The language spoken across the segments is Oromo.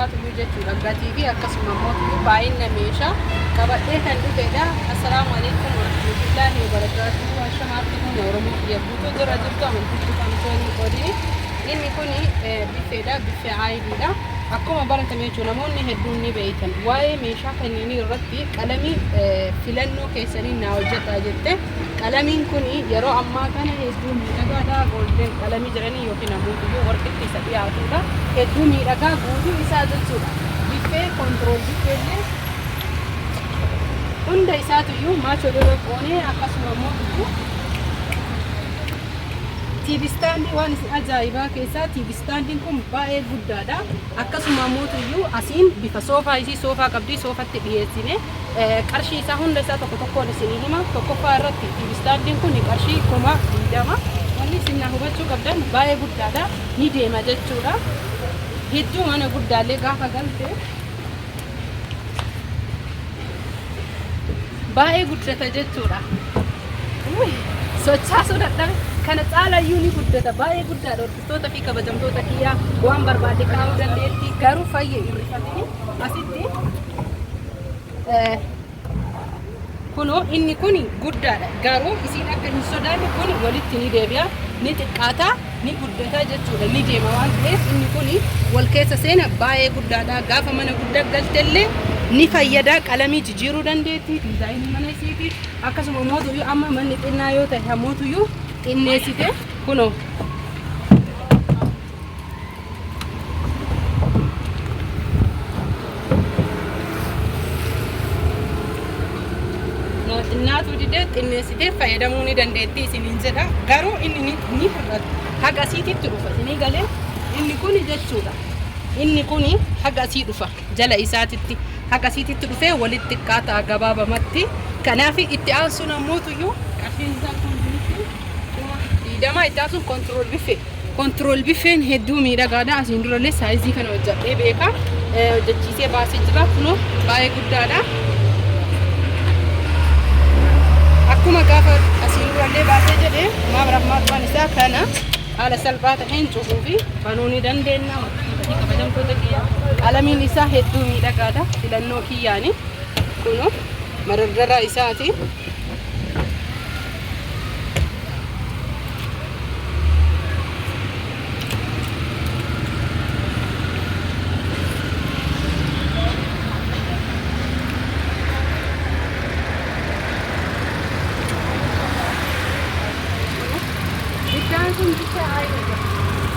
isaatu jechuudha. Gatii fi akkasuma immoo baay'ina meeshaa qabadhee kan dhufedha. Assalaamu alaikum warahmatullaahi wabarakaatuhu. Ashamaa kun Oromoo biyya guutuu jira jirtu amantii kamtoonni qoodini. Inni kun biffeedha. Biffee aayidiidha. Akkuma baratame jechuudha namoonni hedduun ni beektan. Waa'ee meeshaa kanneenii irratti qalamii filannoo keessanii naa hojjedhaa jette. Qalamiin kun yeroo ammaa kana hedduu miidhagaadha. Golden qalamii jedhanii yookiin ammoo iyyuu warqitti isa dhiyaatudha. Hedduu miidhagaa guutuu isaa jechuudha. Biffee kontirool biffee illee hunda isaatu iyyuu maach walirra qoonee akkasuma immoo iyyuu TV stand waan isin ajaa'ibaa keessaa TV standiin kun baay'ee guddaadha. Akkasuma immoo iyyuu asiin bifa soofaa isii soofaa qabdi soofatti dhiyeessine qarshii isaa hunda isaa tokko tokkoon isinii hima. Tokkoffaa irratti TV standiin kun qarshii 20,000. Wanni isin na hubachuu qabdan baay'ee guddaadha. Ni deema jechuudha. Hedduu mana guddaallee gaafa galte baay'ee guddata jechuudha. Sochaasuu dadhabe kana caalayyuu ni guddata baay'ee guddaadha hordoftoota fi kabajamtoota kiyyaa waan barbaade kaa'uu dandeetti garuu fayya irrifatini asitti kunoo inni kun guddaadha garuu isiin akka hin sodaanne kun walitti ni deebi'a ni xiqqaata ni guddata jechuudha ni deema waan ta'eef inni kun wal keessa seena baay'ee guddaadha gaafa mana guddaa galtellee ni fayyada qalamii jijjiiruu dandeetti diizaayinii mana isiiti akkasuma mootuyyuu amma manni xinnaa yoo ta'e mootuyyuu xinneessite kunoo Xinnaatu didee xinneessitee fayyadamuu ni dandeettii isiniin jedha. Garuu inni ni hir'ata. Haga asiititti dhufa isinii galee inni kuni jechuudha. Inni kuni haga asii dhufa jala isaatitti haga asiititti dhufee walitti xiqqaa ta'a gabaabamatti. Kanaaf itti aansuun ammootuyyuu qarshiin isaa kun 20,000 itti aansuun kontirool biffee. Control biffeen hedduu miidhagaadha. Asiin durallee saayizii kana hojjedhee beeka. Hojjechiisee baasee jira. Kunoo baay'ee guddaadha. Akkuma gaafa asiin durallee baasee jedhe maaf rahmaatumaan isaa kana haala salphaa ta'een cufuu fi banuu ni dandeenya. Kabajamtoota kiyya. Qalamiin isaa hedduu miidhagaadha. Filannoo kiyyaani. Kunoo madardara isaati. Biddaan sun bifa ID.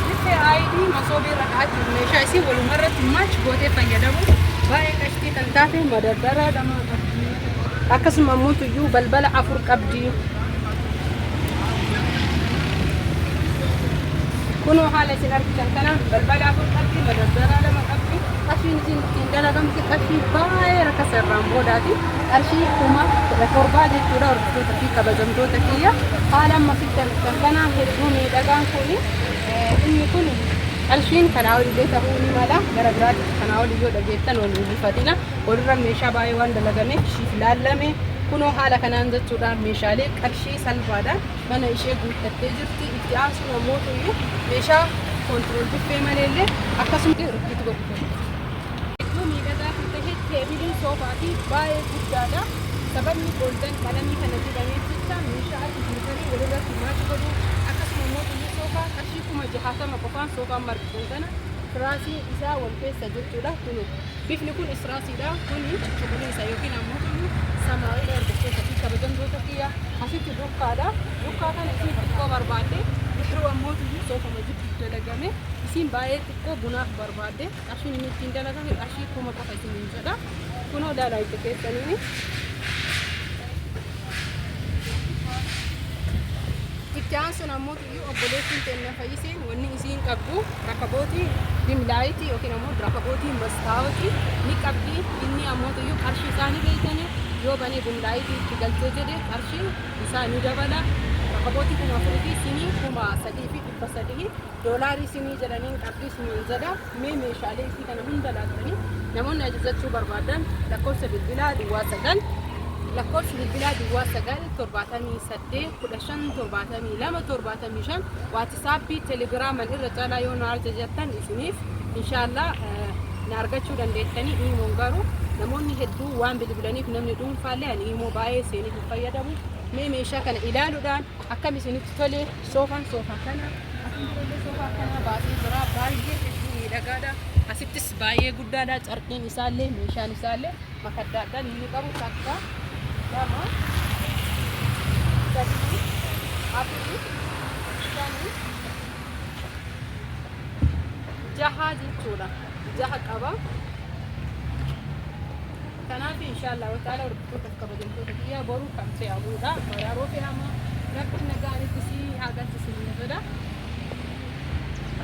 Bifa ID masoobii irra kaa'achuuf meeshaa isii walumarratti match gootee fayyadamu baay'ee qashtii kan taate madardara lama qabdi. Akkasuma immoo tuyyuu balbala afur qabdi. Kunoo haala isin argitan kanaan balbala afur qabdi, madardaraa lama qabdi. Qarshiin isin ittiin dalagamte qarshii baay'ee rakasa irraan boodaati. Qarshii 17,000 jechuudha hordoftoota fi kabajamtoota kiyya. Haala amma asitti argitan kanaan hedduu miidhagaan kuni inni kun qarshiin kanaa olillee ta'uu ni mala. Gara biraatti kanaa olii yoo dhageettan wal hin rifatina. Walirra meeshaa baay'ee waan dalagameef ishiif laallame. Kunoo haala kanaan jechuudha meeshaalee qarshii salphaadhaan mana ishee guuttattee jirti. Itti aansuun ammoo tuyyuu meeshaa koontirool buffee maleellee akkasuma itti godhu. Hedduu miidhagaa kan ta'e teebiliin soofaa fi baay'ee guddaadha. Sababni golden qalamii kana dibameef jecha meeshaa harki guutanii walirratti maach godhu. Akkasuma immoo tuyyuu soofaa qarshii 60,000 qofaan soofaan margisan kana firaasii isaa wal keessa jechuudha. Kunoo Bifni kun israasiidha. Kuni cuquliisa yookiin ammoo kuni samaawiidha hordoftoota fi kabajamtoota kiyya. Asitti dukkaadha. Dukkaa kana isiin xiqqoo barbaadde garuu ammoo tuyyuu soofama jidduu dalagame isiin baay'ee xiqqoo bunaaf barbaadde qarshiin inni ittiin dalagame qarshii 1,000 qofa isiniin jedha. Kunoo ilaalaa ija keessaniini. Itti aansuun ammoo tuyyuu obboleettiin teenna fayyiseen wanni isiin qabdu rakabootii dimlaayitii yookiin ammoo rakabootii mastaawoti ni qabdi. Inni ammoo tuyyuu qarshii isaa ni beeytani yoo banee dimlaayitii itti galchee jedhe qarshii isaa ni dabala. Rakabootii 4,000 fi sinii 3,300 doolaarii sinii jedhaniin qabdi isiniin jedha. Mee meeshaalee isii kana hunda laaltanii namoonni ajajachuu barbaadan lakkoofsa bilbilaa duwwaa 9 lakkoofsi bilbilaa duwwaa 9 78 15 72 75 waatisaappii telegiraaman irra caalaa yoo na ajajattan isiniif inshaallah Na argachuu dandeettanii. Iimoon garuu namoonni hedduu waan bilbilaniif namni dhuunfaallee ani iimoo baay'ee seenee hin fayyadamu. Mee meeshaa kana ilaaluudhaan akkam isinitti tole? Soofaan soofaa kana asirrallee soofaa akkanaa baasee jira. Baay'ee hedduu miidhagaadha. Asittis baay'ee guddaadha. Carqiin isaallee meeshaan isaallee makaddaadhaan inni qabu takka, lama, sadii, afurii, shanii, jaha jechuudha. Jaha qaba. Kanaaf inshaallah wataala hordoftoota fi kabajamtoota kiyyaa boru kan fe'amuudha. Maraaroo fe'ama. Rabbiin nagaan itti sii haa galchu isiniin jedha.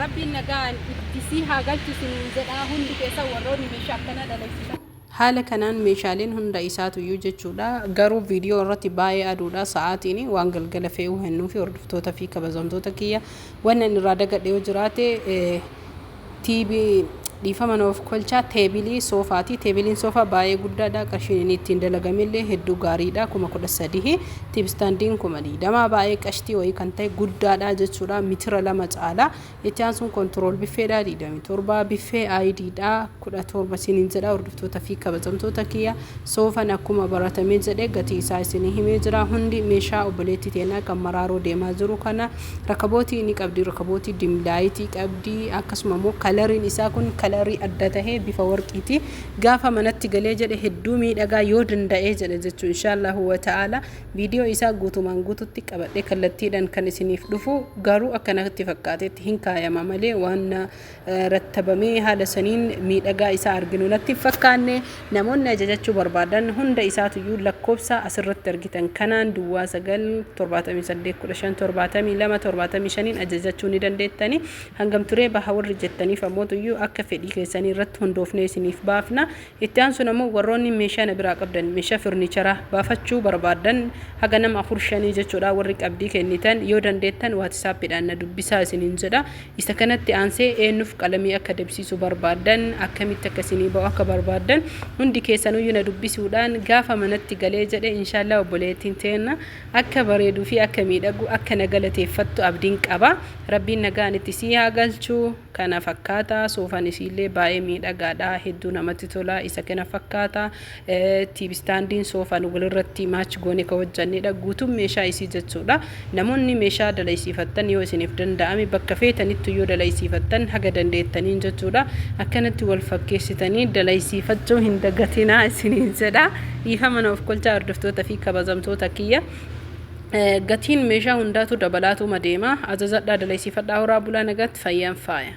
Rabbiin nagaan itti sii haa galchu isiniin jedha. Hundi keessan warroonni meeshaa akkanaa dalagsiisan. Haala kanaan meeshaaleen hunda isaatuyyuu jechuudha. Garuu viidiyoo irratti baay'ee aduudha. Sa'aatiin waan galgala fe'uu hennuufi hordoftoota fi kabajamtoota kiyya wannan irraa dagadhe yoo jiraate TV, dhiifama na of kolchaa, teebilii soofaati. Teebiliin soofaa baay'ee guddaadha. Qarshiin inni ittiin dalagamellee hedduu gaariidha. 13,000. Tiibistaandiin 20,000 baay'ee qashtii wayii kan ta'e guddaadha jechuudha. Mitira 2 caala. Itti aansuun kontirool biffeedha 27, biffee ID dha 17 isiniin jedha. Hordoftoota fi kabajamtoota kiyya, soofan akkuma baratamee jedhe gatii isaa isinii himee jira. Hundi meeshaa obboleettii teenaa kan Maraaroo deemaa jiru kana rakabootii ni qabdi, rakabootii dimlaayitii qabdi. Akkasuma immoo kalariin isaa kun kalarii adda tahee bifa warqiiti. Gaafa manatti galee jedhe hedduu miidhagaa yoo danda'ee jedhe jechuu. Inshaallahu wa ta'ala Viidiyoo isaa guutumaan guututti qabadhee kallattiidhaan kan isiniif dhufu. Garuu akka natti fakkaatetti hin kaayama malee waan rattabamee haala saniin miidhagaa isaa arginu natti hin fakkaanne. Namoonni ajajachuu barbaadan hunda isaatuyyuu lakkoofsa asirratti argitan kanaan duwwaa 9 78 15 72 75n ajajachuu ni dandeettani. Hangam turee baha warri jettaniif ammootuyyuu akka fedhii keessanii irratti hundoofnee isiniif baafna. Itti aansuun ammoo warroonni meeshaa na biraa qabdan, meeshaa firniicharaa baafachuu barbaaddan, haga nama afur shanii jechuudha, warri qabdii kennitan yoo dandeettan waatisaappiidhaan na dubbisaa isiniin jedha. Isa kanatti aansee eenyuuf qalamii akka debsiisuu barbaaddan, akkamitti akka isinii ba'u akka barbaaddan hundi keessanuyyuu na dubbisuudhaan gaafa manatti galee jedhe inshaallaa obboleettiin teenna akka bareeduu fi akka miidhagu akka na galateeffattu abdiin qaba. Rabbiin nagaan itti sii haa galchu. Kana fakkaata. Soofaan isiillee baay'ee miidhagaadha. Hedduu namatti tola. Isa kana fakkaata. Tiibistaandiin soofaan walirratti maach goone ka hojjannedha. Guutuun meeshaa isii jechuudha. Namoonni meeshaa dalaysiifattan yoo isiniif danda'ame bakka feetanittu yoo dalaysiifattan haga dandeettaniin jechuudha. Akkanatti wal fakkeessitanii dalaysiifachuu hin dagatinaa isiniin jedha. Dhiifama na of kolchaa hordoftoota fi kabajamtoota kiyya. Gatiin meeshaa hundaatu dabalaatuma deema. Ajajadhaa, dalaysiifadhaa, horaa bulaa, nagaatti, fayyaan faaya.